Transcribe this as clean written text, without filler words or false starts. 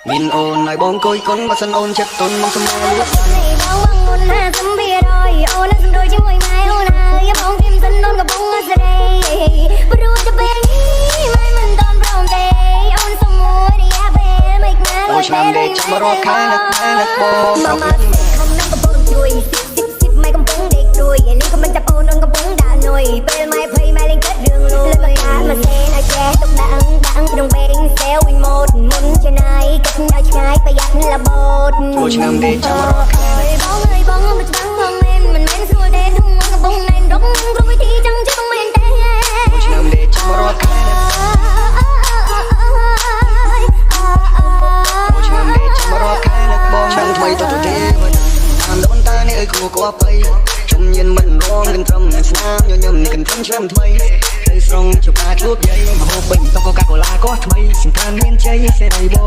មានអូនឲ្យបងគួយកុនបើសិនអូនចិត្តទុនមកសម្រាប់លួច នេះបងបងមុន50%អូននឹងសំរួលជាមួយម៉ែអូនហើយបងធៀមសិនអូនកំពុងសេរីព្រោះតែពេលនេះម៉ែមិនតន់ព្រមទេអូនសុំមួយរយៈពេលមិនណា ចូលឆ្នាំទេចាំរាប់ខែនឹកម៉ែនឹកបង មកមកខំនឹងកំពុងជួយស៊ីស៊ីស៊ីម៉ែកំពុងដេកព្រួយលីក៏មិនចាប់អូនអូនកំពុងដាក់នុយពេលម៉ែភ័យម៉ែលេងគិតរឿងលួយលើមកកាមកសេនឲ្យចេះទុកដាក់ដាក់ក្នុងបេងសេវវិញម៉ូតមុនចំណាយគិតឲ្យឆ្ងាយប្រយ័ត្នលបោត ចូលឆ្នាំទេចាំរាប់ខែ បងអើយបងមិនច្បាស់បងមែនមិនមែនស្រួលទេធំកំពុងណែនរកគ្រប់វិធីចង់ជិះមែនទេ ចូលឆ្នាំទេចាំរាប់ខែចូលឆ្នាំទេចាំរាប់ខែនឹកបងឆ្នាំថ្មីទៅទៅទេតាមដូនតានេះអើយគួគប្បីជំញៀនមិនរងកន្ត្រឹមស្នាមញញឹមនេះកន្ត្រឹមឆ្នាំថ្មីទៅស្រង់ជបាជួបយាយមហូបពេញតុកូកាកូឡាក៏ថ្មីសង្គ្រាមមានជ័យសេរីបង